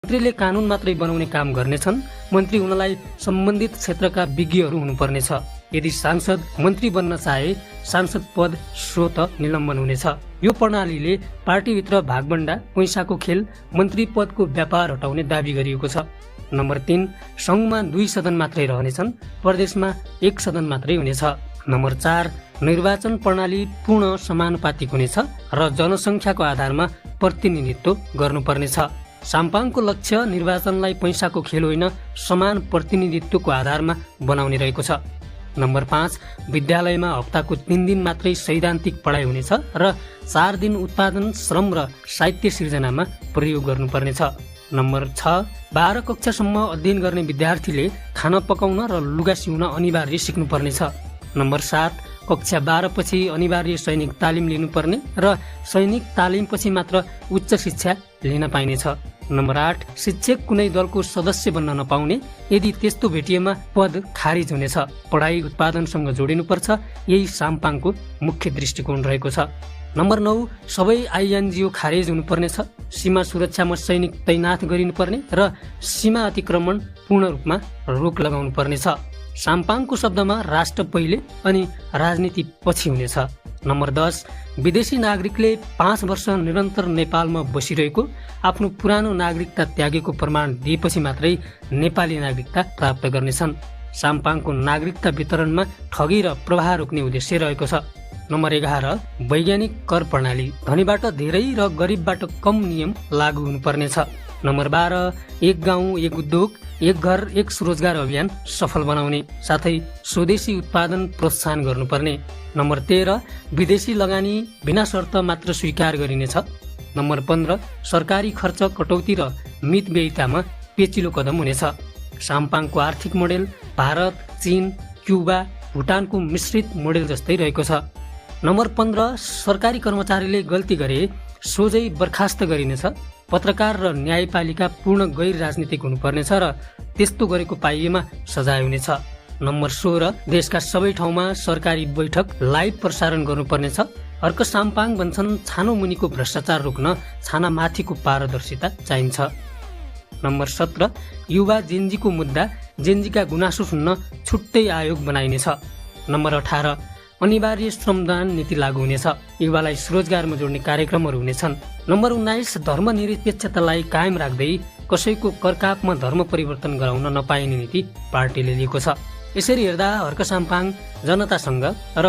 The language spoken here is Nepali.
मन्त्रीले कानुन मात्रै बनाउने काम गर्नेछन्। मन्त्री हुनलाई सम्बन्धित क्षेत्रका विज्ञहरू हुनुपर्नेछ। यदि सांसद मन्त्री बन्न चाहे सांसद पद स्वत निलम्बन हुनेछ। यो प्रणालीले पार्टीभित्र भागबण्डा, पैसाको खेल, मन्त्री पदको व्यापार हटाउने दावी गरिएको छ। नम्बर 3, संघमा 2 सदन मात्रै रहनेछन्, प्रदेशमा 1 सदन मात्रै हुनेछ। नम्बर 4, निर्वाचन प्रणाली पूर्ण समानुपातिक हुनेछ र जनसङ्ख्याको आधारमा प्रतिनिधित्व गर्नुपर्नेछ। साम्पाङको लक्ष्य निर्वाचनलाई पैसाको खेल होइन, समान प्रतिनिधित्वको आधारमा बनाउने रहेको छ। नम्बर 5, विद्यालयमा हप्ताको 3 दिन मात्रै सैद्धान्तिक पढाइ हुनेछ र 4 दिन उत्पादन, श्रम र साहित्य सिर्जनामा प्रयोग गर्नुपर्नेछ। नम्बर 6, 12 कक्षासम्म अध्ययन गर्ने विद्यार्थीले खाना पकाउन र लुगा सिउन अनिवार्य सिक्नुपर्नेछ। नम्बर 7, कक्षा 12 पछि अनिवार्य सैनिक तालिम लिनुपर्ने र सैनिक तालिमपछि मात्र उच्च शिक्षा लिन पाइनेछ। नम्बर 8, शिक्षक कुनै दलको सदस्य बन्न नपाउने, यदि त्यस्तो भेटिएमा पद खारिज हुनेछ। पढाइ उत्पादनसँग जोडिनुपर्छ, यही साम्पाङको मुख्य दृष्टिकोण रहेको छ। नम्बर 9, सबै आइएनजिओ खारेज हुनुपर्नेछ। सीमा सुरक्षामा सैनिक तैनाथ गरिनुपर्ने र सीमा अतिक्रमण पूर्ण रूपमा रोक लगाउनु पर्नेछ। साम्पाङको शब्दमा राष्ट्र पहिले अनि राजनीति पछि हुनेछ। नम्बर 10, विदेशी नागरिकले 5 वर्ष निरन्तर नेपालमा बसिरहेको आफ्नो पुरानो नागरिकता त्यागेको प्रमाण दिएपछि मात्रै नेपाली नागरिकता प्राप्त गर्नेछन्। साम्पाङको नागरिकता वितरणमा ठगी र प्रवाह रोक्ने उद्देश्य रहेको छ। नम्बर 11, वैज्ञानिक कर प्रणाली, धनीबाट धेरै र गरिबबाट कम नियम लागू हुनुपर्नेछ। नम्बर 12, 1 गाउँ 1 उद्योग 1 घर 1 स्वरोजगार अभियान सफल बनाउने, साथै स्वदेशी उत्पादन प्रोत्साहन गर्नुपर्ने। नम्बर 13, विदेशी लगानी बिना शर्त मात्र स्वीकार गरिनेछ। नम्बर 15, सरकारी खर्च कटौती र मितव्ययितामा पेचिलो कदम हुनेछ। साम्पाङको आर्थिक मोडेल भारत, चीन, क्युबा, भुटानको मिश्रित मोडेल जस्तै रहेको छ। नम्बर 15, सरकारी कर्मचारीले गल्ती गरे सोझै बर्खास्त गरिनेछ। पत्रकार र न्यायपालिका पूर्ण गैर राजनीतिक हुनुपर्नेछ र त्यस्तो गरेको पाइएमा सजाय हुनेछ। नम्बर 16, देशका सबै ठाउँमा सरकारी बैठक लाइभ प्रसारण गर्नुपर्नेछ। अर्को साम्पाङ भन्छन् छानो मुनिको भ्रष्टाचार रोक्न छाना माथिको पारदर्शिता चाहिन्छ। नम्बर 17, युवा जेन्जीको मुद्दा, जेन्जीका गुनासो सुन्न छुट्टै आयोग बनाइनेछ। नम्बर 18, अनिवार्य श्रमदान नीति लागू हुनेछ। युवालाई स्वरोजगारमा जोड्ने कार्यक्रमहरू हुनेछन्। नम्बर 19, धर्मनिरपेक्षतालाई कायम राख्दै कसैको करकापमा धर्म परिवर्तन गराउन नपाइने नीति पार्टीले लिएको छ। यसरी हेर्दा हर्क साम्पाङ जनतासँग र